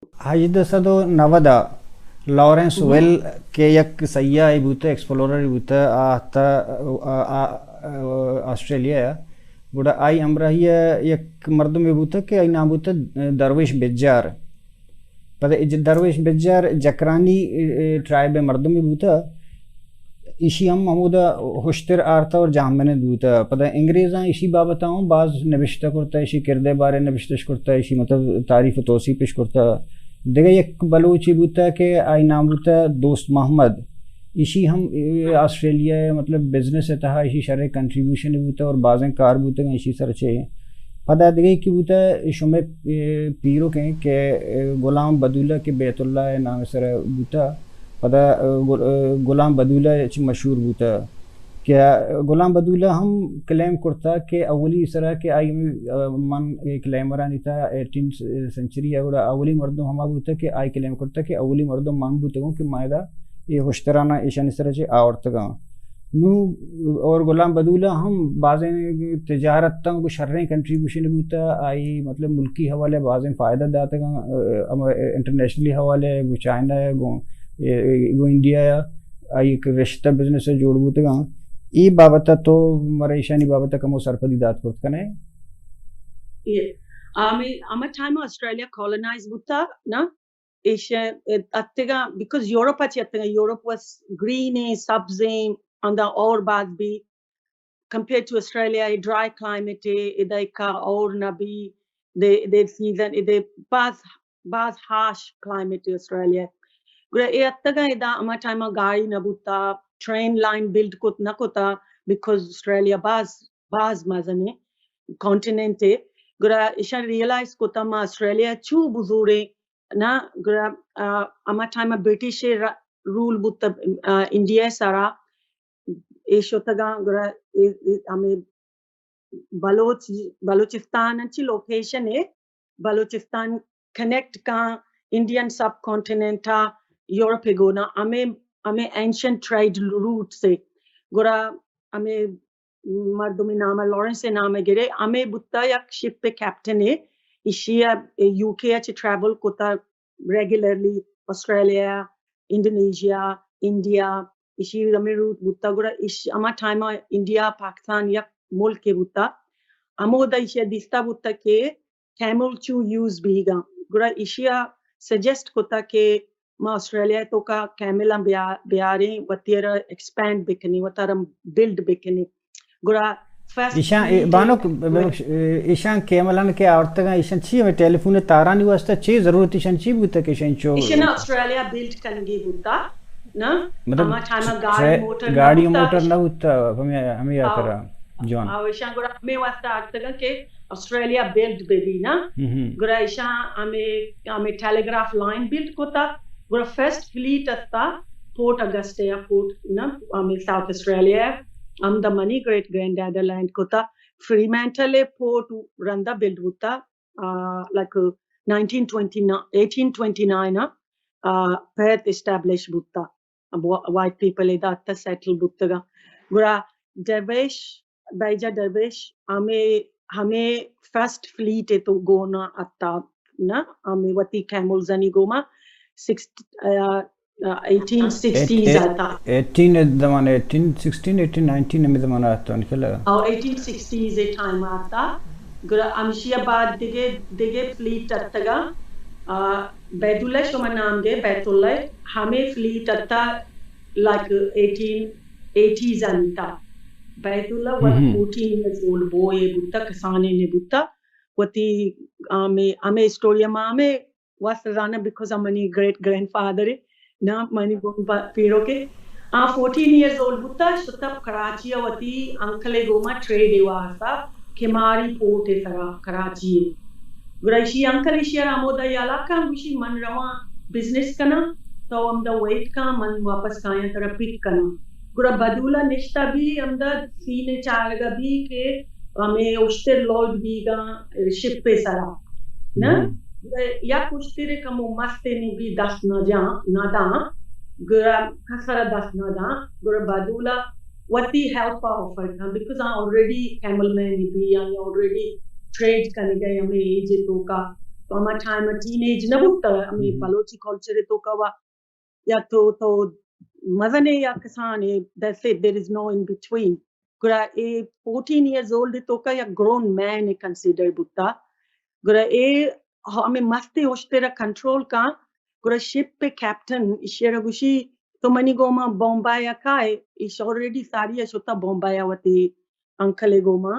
ہژدہ سد و نود ءَ لارنس ویل کہ یک سیاہے بوتہ، ایکسپلوررے بوتہ، آ آتہ، آ، آ، آ، آسٹریلیا ءَ۔ گڑا آئی ہمراہی ءَ یک مردمے بوتہ کہ آئی نام بوتہ درویش بجار۔ پدا اے ج-، درویش بجار جکرانی، اے، اے، ٹرائب ءِ مردمے بوتہ۔ ایشی ہم ہمودا ہشتر آرتہ اور جاہمنند بوتہ۔ پدا انگریزاں ایشی بابت ءَ ہم باز نبشتہ کرتہ، ایشی کرد ءِ بارے نبشتہ اش کرتہ، ایشی مطلب تعریف و توصیف اش کرتہ۔ دگہ یک بلوچے بوتہ کہ آئی نام بوتہ دوست محمد۔ ایشی ہم، اے، آسٹریلیا ءِ مطلب بزنس ءِ تہا ایشی شریں کنٹریبیوشن بوتہ اور بازیں کار بوتگ ایشی سر چہ۔ پدا دگہ یکے بوتہ شمئے، اے، پیرکیں کہ، اے، غلام بدولہ کہ بیت اللہ ءِ نام ءِ سر ءَ بوتہ۔ پدا، اے، گل-، اے، غلام بدولہ چہ مشہور بوتہ کہ غلام بدولہ ہم کلیم کرتہ کہ اولی سرا کہ آئی، اے، من اے کلیمرانی تہا ایٹین سنچری ءَ گڑا اولی مردم ہما بوتہ کہ آئی کلیم کرتہ کہ اولی مردم من بوتگوں کہ ما ادا اے ہشترانا ایشانی سرا چہ آورتگاں۔ نوں اور غلام بدولہ ہم بازیں تجارت تاں گوں شریں کنٹریبیوشن بوتہ، آئی مطلب ملکی حوالے بازیں فائدہ داتگاں، اے، ہم انٹرنیشنلی حوالے گوں چائنا ءَ، گوں، اے، گوں انڈیا ءَ، آئی یک رشتہ بزنس ءَ جوڑ بوتگاں۔ اے بابت ءَ تو مارا ایشانی بابت ءَ کمو سرپدی دات کرت کنے؟ اے، آ، ہمے، ہما ٹائم آسٹریلیا کالونائز بوتہ نا، ایشاں اتکگاں، بیکاز یورپ ءَ چہ اتکگاں، یورپ واز گرین ایں، سبز ایں، اندا اور باز بی، compare to Australia, a dry climate اے، ادا ایکا اور نہ بی، دے، دے سیزن، دے باز، باز ہارش کلائمیٹ اے آسٹریلیا۔ گڑا اے اتکگاں ادا، ہما ٹائم ءَ گاڑی نہ بوتا، ٹرین لائن بلڈ کت نہ کتا، بیکاز آسٹریلیا باز، باز مزنیں کانٹیننٹ اے۔ گڑا ایشاں ریئلائز کتا ما آسٹریلیا چو بزوریں نا، گڑا، آ، ہما ٹائم ءَ برٹش ءِ را-، رول بوت، آ، انڈیا ءِ سرا، اے شتگاں، گڑا اے، اے ہمے بلوچ، بلوچستان انچی لوکیشن اے، بلوچستان کنیکٹ کاں انڈین سب کانٹیننٹ ءَ یورپ ءِ گونا، ہمے، ہمے اینشنٹ ٹریڈ روٹس اے۔ گڑا ہمے مردمے نام ءَ، لارنس ءِ نام ءَ گرے، ہمے بوتا یک شپ ءِ کیپٹن ءَ، ایشی ءَ یو کے ءَ چہ ٹریول کتا ریگولرلی، آسٹریلیا، انڈونیشیا، انڈیا، ایشی ہمے روٹ بوتا۔ گڑا ایش-، ہما ٹائم ءَ انڈیا، پاکستان یک ملکے بوتا۔ ہمودا ایشی ءَ دیستا بوتا کہ کیمل چو یوز بیگا۔ گڑا ایشی ءَ سجیسٹ کتا کہ ما آسٹریلیا ءِ توکا کیملاں بیا-، بیاریں، وتی را ایکسپینڈ بکنیں، وتی را بلڈ بکنیں۔ گڑا فرسٹ ایشاں، اے، بانک، ببخش، اے، ایشاں کیملان کہ آورتگاں، ایشاں چی ہمے ٹیلیفون ءِ تارانی واسطہ چی ضرورت ایشاں چی بوتا کہ ایشاں چو ایشاں آسٹریلیا بلڈ کنگی بوتا، نا؟ مطلب، ہما ٹائم ءَ گاڑی موٹر نہ گاڑی بوتا، موٹر نہ بوتا، ہمے، ہمے آ، آخر جوان۔ آ، ایشاں گڑا ہمے واسطہ آورتگاں کہ آسٹریلیا بلڈ بہ بی نا۔ ہم ہم۔ گڑا ایشاں ہمے، ہمے ٹیلیگراف لائن بلڈ کتا۔ گڑا فرسٹ فلیٹ استا پورٹ اگسٹا یا پورٹ نا، ہمے ساؤتھ آسٹریلیا ءَ، ہمدا منی گریٹ گرینڈ ڈیڈ ءَ لینڈ کتا۔ فریمینٹل ءِ پورٹ رندا بلڈ بوتا، uh, like nineteen twenty nine, eighteen twenty nine ءَ، آ، پرتھ اسٹیبلش بوتا۔ اب وا-، وائٹ پیپل ادا اتہ سیٹل بوتگاں۔ گڑا درویش، بیجا درویش، ہمے، ہمے فرسٹ فلیٹ ءِ تو گونا اتہ نا، ہمے وتی کیملزانی گوما سکس-، آ، آ، ایٹین سکسٹیز ایٹ-، آتا۔ ایٹین زمانہ، ایٹین سکسٹین، ایٹین نائنٹین ہمے زمانہ آتا، انکہ لگا۔ او، ایٹین سکسٹیز ءِ ٹائم آتا۔ گڑا ہمشی ءَ بعد دگہ، دگہ فلیٹ اتگا۔ آ، بیت اللہ شما نام گے، بیت اللہ، ہمے فلیٹ اتا، لائک، ایٹین ایٹیز آنی تا۔ بیت اللہ وت ہم۔ فورٹین ایئرز اولڈ بوائے بوتا، کسانینے بوتا۔ وتی ہمے، ہمے اسٹوری ما ہمے واسطہ زاناں، بیکاز آ منی گریٹ گرینڈ فادر اے، نا منی گوں با-، پیرکے۔ آ فورٹین ایئرز اولڈ بوتا، شتا کراچی ءَ وتی انکل ءِ گوما ٹریڈ ءِ واسطہ کماری پورٹ ءِ سرا کراچی ءَ۔ گڑا ایشی انکل ایشی ءَ را ہمودا یلا کن، گوشی من رواں بزنس کناں، تو ہمدا ویٹ کن، من واپس کایاں ترا پک کناں۔ گڑا بدول ءَ نشتہ بی، ہمدا سین ءَ چارگا بی کہ ہمے اشتر لوڈ بیگاں شپ ءِ سرا۔ نا؟ ہم۔ گڑا یک اشترے کمو مستینے بی، دست نہ جاں، نہ داں۔ گڑا کس ءَ را دست نہ داں۔ گڑا بدول ءَ وتی ہیلپ ءَ آفر کن، because uh already camel man be, I already trade کنگا ہمے ایج ءِ توکا۔ ہما ٹائم ٹین ایج نہ بوتا، ہمیں بلوچی کلچر تو کوا یا تو تو مزنے یا کسانے، that's it, there is no in between. گڑا اے فورٹین ایئرز اولڈ تو کا یا گرون مین کنسیڈر بوتا. گڑا اے ہمیں مستی اشترا کنٹرول کا. گڑا شپ پہ کیپٹن ایشی را گوشی، تو منی گوما بمبئی ء کائے؟ ایش آلریڈی ساری ء شتا بمبئی ء وتی انکل ء گوما،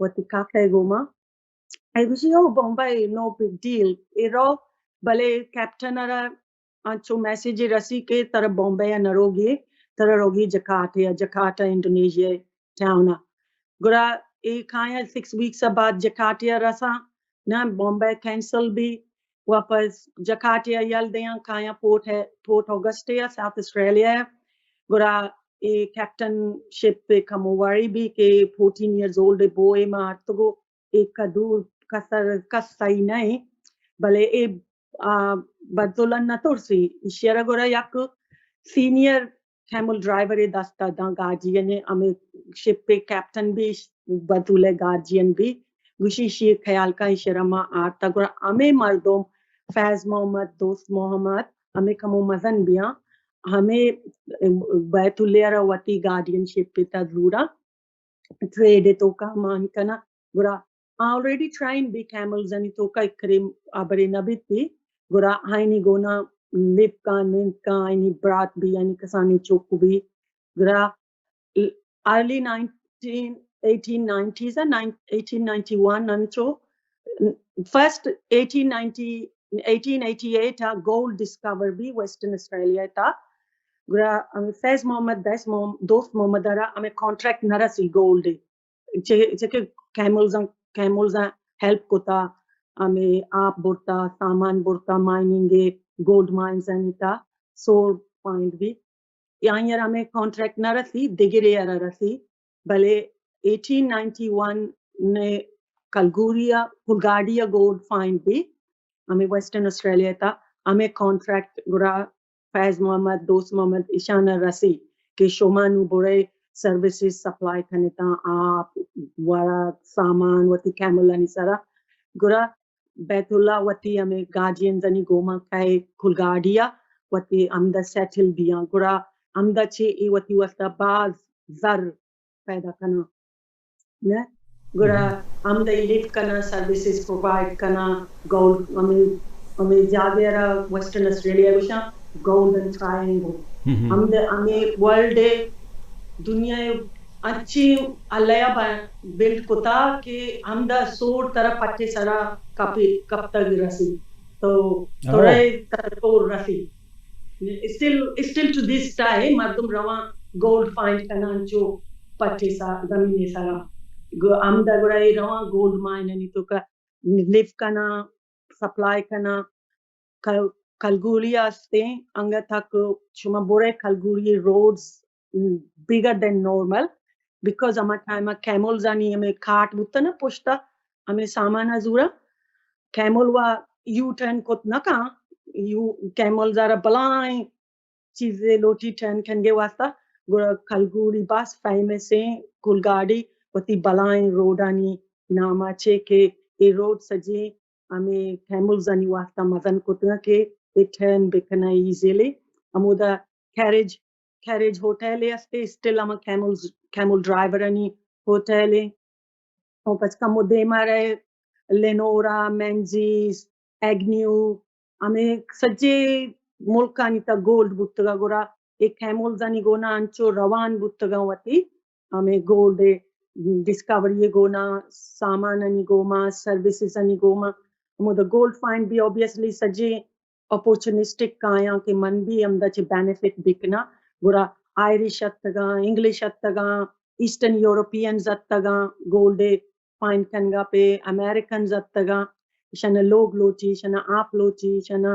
وتی کاکا ء گوما. اے گوشی، او بمبئی، نو بگ ڈیل، اے رو. بلے کیپٹن ء را انچو میسج رسی کہ ترا بمبئی ء نہ روگی، ترا روگی جکارتا ء، جکارتا انڈونیشیا ٹاؤن ء. گڑا اے کایاں سکس ویکس ء بعد جکارتا ء رساں، نہ بمبئی کینسل بی، واپس جکارتا ء یل دیاں، کایاں پورٹ ء، پورٹ آگسٹ ء ساؤتھ آسٹریلیا ء. گڑا اے کیپٹن شپ ء کمو واری بی کہ فورٹین ایئرز اولڈ بوئے ما اتگو، اے کدور کسر کس صحیح نہ ایں، بلے اے، آ، بدل نہ ترسی. ایشی ء را گڑا یک سینئر کیمل ڈرائیور ء دست ء داں گاجی، یعنی ہمیں شپ ء کیپٹن بھی بدل ء گارجین بھی. گوشی، ایشی ء خیال کا، ایشی ء را ما آرتا. گڑا ہمیں مردم فیض محمد، دوست محمد، ہمیں کمو مزن بیاں، ہمیں بیت اللہ ء را وتی گارڈین شپ ء تہ زوراں. ٹریڈ ء توکا مان کناں. گڑا آلریڈی ٹرائن بی کیملز آنی توکا، اکریم آبرے نہ بیتی. گڑا آئینی گونا لیب کا، نند کا، آئینی برات بی، آئینی کسانی چوک بی. گڑا early nineteen, eighteen nineties, eighteen ninety one انچو، first eighteen ninety, eighteen eighty eight آ گولڈ ڈسکور بی ویسٹرن آسٹریلیا تا. گڑا ہمیں فیض محمد، دس محمد، دوست محمد ء را ہمیں کانٹریکٹ نہ رسی گولڈ ء. چہ، چہ کہ کیملز آں، کیملز آں ہیلپ کتا، ہمیں آپ برتا، سامان برتا، مائننگ ء، گولڈ مائنز آنی تا سور فائنڈ بی. آئی ء را ہمیں کانٹریکٹ نہ رسی، دگرے ء را رسی. بلے ایٹین نائنٹی ون نے کلگوری ء، کلگاڑی ء گولڈ فائنڈ بی، ہمیں ویسٹرن آسٹریلیا تا، ہمیں کانٹریکٹ گڑا فیض محمد، دوست محمد، ایشان ء رسی کہ شما نوں برے سروسز سپلائی کنتاں، آپ، ورگ، سامان، وتی کیمل آنی سرا. گڑا بیت اللہ وتی ہمیں گارڈینز آنی گوما کئے کلگاڑی ء وتی ہمدا سیٹل بیاں. گڑا ہمدا چہ اے وتی واسطہ باز زر پیدا کناں. نہ؟ گڑا ہمدا لیو کناں، سروسز پرووائیڈ کناں، گولڈ، ہمیں، ہمیں جاگہ را ویسٹرن آسٹریلیا گوشاں، گولڈن ٹرائنگل. ہمدا ہمیں ورلڈ ء، دنیا ء انچیں اللہ ء بلڈ کتا کہ ہمدا سور ترا پٹے سرا کپی، کپتگ رسی. تو ترا ترا سور رسی. Still, still to this time مردم رواں گولڈ فائنڈ کناں چو پٹے سا، زمین سرا. گو-، ہمدا گڑا اے رواں گولڈ مائن آنی توکا لیو کناں، سپلائی کناں. کل-، کلگوری ء استیں، انگت تک شما برے کلگوری روڈز بیگر دین نارمل، بیکاز ہما ٹائم ء کیملز آنی ہمیں کاٹ بوتا نا پشتا، ہمیں سامان ء زورا. کیمل وا یو ٹرن کت نہ کاں، یو کیملز آرا بلائیں چیزے لوٹی ٹرن کنگے واسطہ. گڑا کلگوری باز فیمس ایں، کلگاڑی وتی بلائیں روڈانی نام ء چے کہ اے روڈ سجیں ہمیں کیملز آنی واسطہ مزن کتگاں کہ اے ٹرن بکناں ایزیلی. ہمودا کیریج، کیریج ہوٹل استے، اسٹل ہما کیملز، کیمل ڈرائیور آنی ہوٹل ایں. او پس کمو دیما رہے، لینورا، مینزیز، ایگنیو، ہمیں سجے ملکانی تا گولڈ بوتگا. گڑا اے کیملز آنی گونا انچو روان بوتگا وتی ہمیں گولڈ ڈسکوری گونا، سامان آنی گوما، سروسز آنی گوما. ہمودا گولڈ فائنڈ بی آبویسلی سجے اپورچونسٹک کایاں کہ من بی ہمدا چہ بینیفٹ بکناں. گڑا آئرش اتگاں، انگلش اتگاں، ایسٹرن یورپینز اتگاں، گولڈ ء فائنڈ کنگا پہ امریکنز اتگاں، اشانا لوگ لوٹی، اشانا آپ لوٹی، اشانا،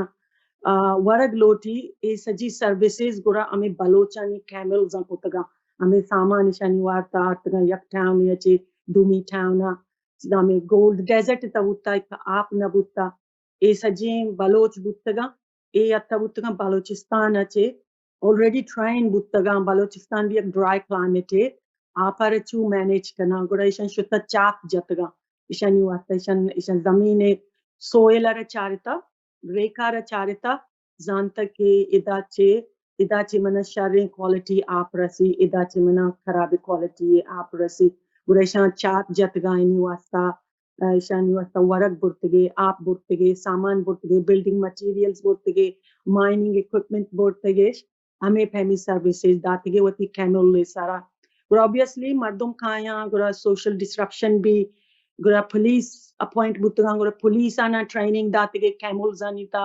آ، ورگ لوٹی، اے سجی سروسز گڑا ہمیں بلوچانی کیملز آں کتگاں، ہمیں سامان اشانی وارتا آرتگاں یک ٹاؤن ء چہ دومی ٹاؤن ء، ہمیں گولڈ ڈیزرٹ تا بوتا، آپ نہ بوتا. اے سجیں بلوچ بوتگاں، اے اتہ بوتگاں بلوچستان ء چہ آلریڈی ٹرائن بوتگاں. بلوچستان بھی یک ڈرائی کلائمیٹ ہے، آپ ء چو مینج کناں، گڑا ایشان شتہ چاک جتگاں، ایشانی واسطہ ایشان، ایشان زمین ء سوئل ءَ را چارتہ، ریکا ءَ را چارتہ، زانتہ کہ ادا چہ، ادا چہ منا شریں کوالٹی آپ رسی، ادا چہ منا خراب کوالٹی آپ رسی۔ گڑا ایشاں چات جتگا آئینی واسطہ، ایشانی واسطہ ورگ برتگے، آپ برتگے، سامان برتگے، بلڈنگ مٹیریلز برتگے، مائننگ اکوپمنٹ برتگے، ہمے پیمی سروسز داتگے وتی کیمل سرا۔ گڑا آبویسلی مردم کایاں، گڑا سوشل ڈسرپشن بی، گڑا پولیس اپوائنٹ بوتگاں، گڑا پولیس آناں ٹریننگ داتگے کیملز آنی تا،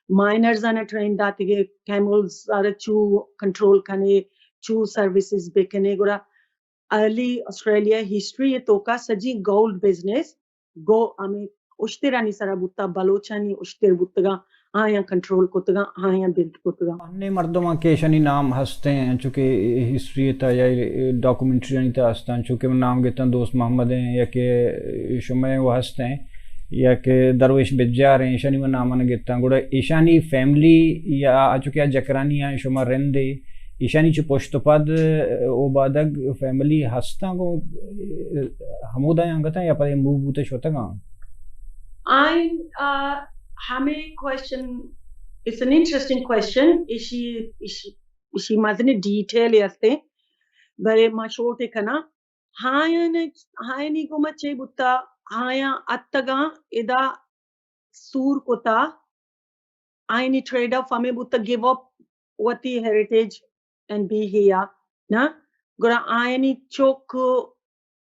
مائنرز آناں ٹرین داتگے کیملز آرا چو کنٹرول کنے، چو سروسز بکنے۔ گڑا ارلی آسٹریلیا ہسٹری ءِ توکا سجی گولڈ بزنس گو ہمے اشترانی سرا بوتا، بلوچانی اشتر بوتگاں، آیاں کنٹرول کتگاں، آیاں بلڈ کتگاں۔ انہیں مردماں کہ ایشانی نام ہستیں، چونکہ ہسٹری تا یا ڈاکومنٹریانی تا ہستاں، چونکہ من نام گتاں دوست محمد ہیں یا کہ شمع و ہستیں یا کہ درویش بجار ہیں، ایشانی من نام نہ گتاں۔ گڑا ایشانی فیملی یا چونکہ آ جکرانی ہیں، شما رندے ایشانی چہ پشت و پد او بادگ فیملی ہستاں گوں ہمودا انگتاں یا پدے موو بوتے شتگاں؟ آئین، آ، ہمے question, it's an interesting question۔ ایشی، ایشی، ایشی مزنیں ڈیٹیل ہستے، بلے ما شورٹ کناں۔ ہایاں، ہایانی گوما چے بوتا، ہایاں اتگاں ادا سور کتا، آئینی ٹریڈ آف ہمے بوتگ، گیو اپ وتی ہیریٹیج اینڈ بی ہیئر نا۔ گڑا آئینی چک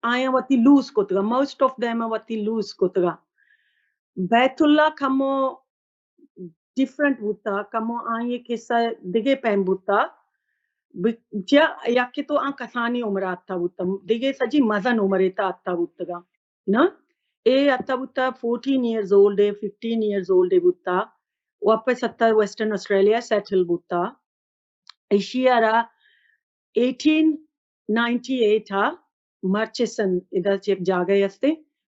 آیاں وتی لوز کتگا، موسٹ آف دیم وتی لوز کتگا۔ بیت اللہ کمو ڈفرنٹ بوتا، کمو آئی قصہ دگے پیم بوتا۔ ب-، چیا یکے تو آ کسانی عمر آتا بوتا، دگے سجی مزن عمرے تا آتا بوتگا۔ نا، اے آتا بوتا فورٹین ایئرز اولڈ اے، ففٹین ایئرز اولڈ اے بوتا، واپس اتا ویسٹرن آسٹریلیا سیٹل بوتا۔ ایشی ءَ را ایٹین نائنٹی ایٹ ءَ مرچسن، ادا چہ یک جاگہے ہستے،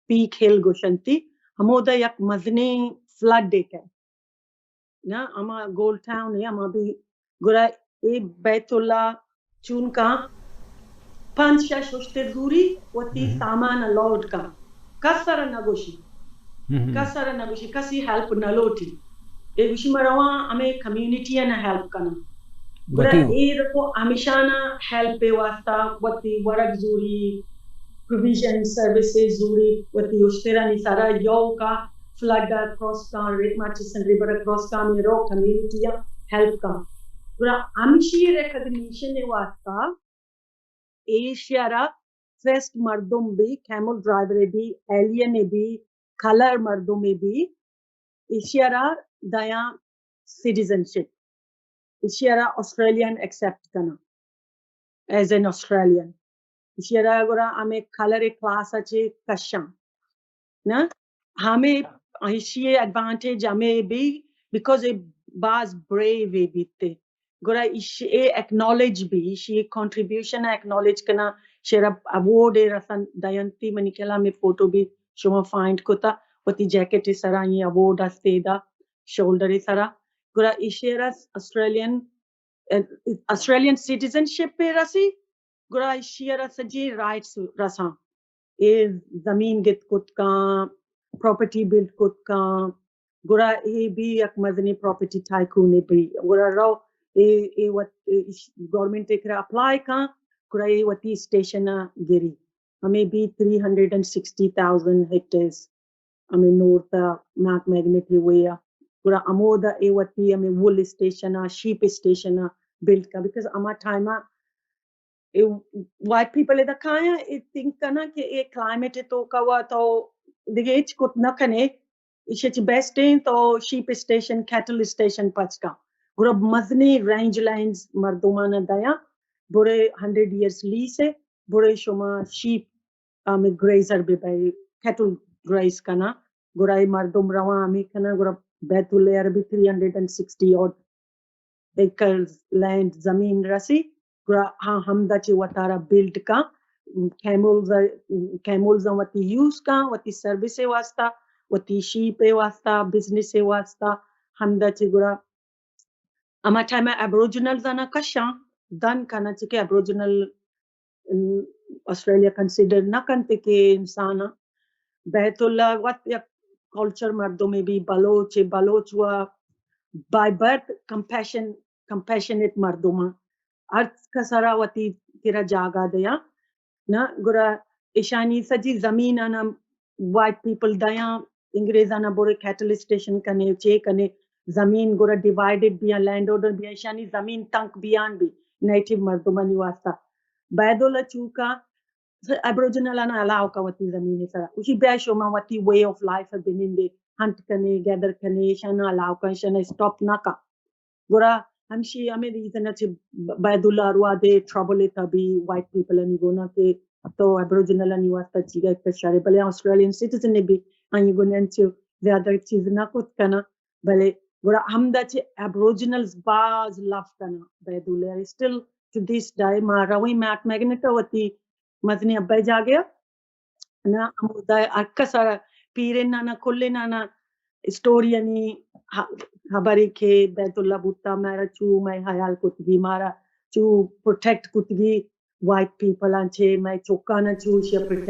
پیک ہل گوشنتی، ہمودا یک مزنیں فلڈ اے کئے۔ نا، ہما گولڈ ٹاؤن اے، ہما بھی گڑا اے بیت اللہ چون کاں پنچ شش اشتر زوری وتی سامان لوڈ کاں۔ کس سر نہ گوشی۔ کس سر نہ گوشی، کسی ہیلپ نہ لوٹی۔ اے گوشی، ما رواں ہمے کمیونٹی ءَ نہ ہیلپ کناں۔ گڑا اے رکو ہمیشانا ہیلپ ءِ واسطہ وتی ورگ زوری، پروویژن سروسز زوری، وتی اشترانی سرا یو کا فلڈ ءَ کراس کاں، ری-، مرچسن ریور ءَ کراس کاں، میرو کمیونٹی ءَ ہیلپ کاں۔ گڑا ہمشی ریکگنیشن ءِ واسطہ ایشی ءَ را فرسٹ مردم بی، کیمل ڈرائیور بی، ایلین بی، کلر مردم بی، ایشی ءَ را دایاں سٹیزن شپ، ایشی ءَ را آسٹریلین ایکسپٹ کناں ایز این آسٹریلین۔ ایشی ءَ را گڑا ہمے کلر کلاس ءَ چہ کشاں۔ نا، ہمے ایشی ءِ ایڈوانٹیج ہمے بی، بیکاز اے باز بریو اے بیتے۔ گڑا ایش-، اے اکنالج بی، ایشی ءِ کنٹریبیوشن ءَ اکنالج کناں، شیرا اوارڈ اے رسن دینتی، منی خیال ءَ ہمے فوٹو بی شما فائنڈ کتا، وتی جیکٹ ءِ سرا اے اوارڈ ہستے دا، شولڈر ءِ سرا۔ گڑا ایشی ءَ را آسٹریلین، آسٹریلین سٹیزن شپ اے رسی، گڑا ایشی ءَ را سجی رائٹس رساں۔ اے زمین گت کت کاں، پراپرٹی بلڈ کت کاں، گڑا اے بی یک مزنیں پراپرٹی ٹائکون بی۔ گڑا رو اے، اے وت، اے اش-، گورنمنٹ ءِ کرا اپلائی کاں، گڑا اے وتی اسٹیشن ءَ گری۔ ہمے بی three hundred and sixty thousand hectares, ہمے نارتھ ءَ، ماؤنٹ میگنیٹ ہائی وے ءَ۔ گڑا ہمودا اے وتی ہمے وول اسٹیشن ءَ، شیپ اسٹیشن ءَ بلڈ کاں، بیکاز ہما ٹائم ءَ اے وائٹ پیپل ادا کایاں، اے تھنک کناں کہ اے کلائمیٹ ءِ توکا وا تو دگہ ہچ کت نہ کنے، ایشی چہ بیسٹ ایں تو شیپ اسٹیشن، کیٹل اسٹیشن پچ کن۔ گڑا مزنیں رینج لینڈز مردماں دیاں، برے ہنڈریڈ ایئرز لیس اے، برے شما شیپ ہمے گریزر بہ بئے، کیٹل گریز کناں۔ گڑا اے مردم رواں ہمے کناں، گڑا بیت اللہ ءَ را بی three hundred and sixty odd acres land زمین رسی، گڑا ہاں ہمدا چہ وتارا بلڈ کاں، کیملز، کیملز وتی یوز کاں، وتی سروس ءِ واسطہ، وتی شیپ ءِ واسطہ، بزنس ءِ واسطہ، ہمدا چہ گڑا ہما ٹائم ءَ ایبروجنلز آناں کشاں، دن کناں، چہ کہ ایبروجنل، ام، آسٹریلیا کنسیڈر نہ کنت کہ انسان بیت اللہ وت یک کلچر مردمے بی، بلوچ، بلوچ و بائی برتھ کمپیشن، کمپیشنیٹ مردم، ہر کسرا وتی کرا جاگہ دیاں نا، گڑا ایشانی سجی زمین آنا وائٹ پیپل دیاں، انگریزانا برے کیٹل اسٹیشن کنے، چے کنے، زمین گڑا ڈیوائیڈڈ بیاں، لینڈ آرڈر بیاں، ایشانی زمین تنک بیان بی نیٹو مردمانی واسطہ۔ بیدولا چوکا ایبروجنل آنا الاؤ کا وتی زمین سرا، اسی بیا شما وتی وے آف لائف بنندے، ہنٹ کنے، گیدر کنے، ایشانا الاؤ کا، ایشانا اسٹاپ نہ کا۔ گڑا ہمشی ہمے ریزن چہ بیدولا اروا دے ٹربل تبی وائٹ پیپل انی گونا کہ تو ایبروجنل انی واسطہ چیگا کشارے، بلے آسٹریلین سٹیزن نے بھی آئی گونا انچو زیادہ چیز نہ کت کنا، بلے گڑا ہمدا چہ ایبروجنلز باز لو کنا بیدولا، اسٹل ٹو دس ڈے۔ ما رویں میٹ میگنیٹ وتی مزنی ابے جاگے نا، ہمودا ہر کس ء پیرین آنا کلین آنا اسٹوری انی ہ-، خبرے کہ بیت اللہ بوتا، مارا چو مئے خیال کتگی، مارا چو پروٹیکٹ کتگی، وائٹ پیپل آن چے، مئے چکانا چو شی پروٹیکٹ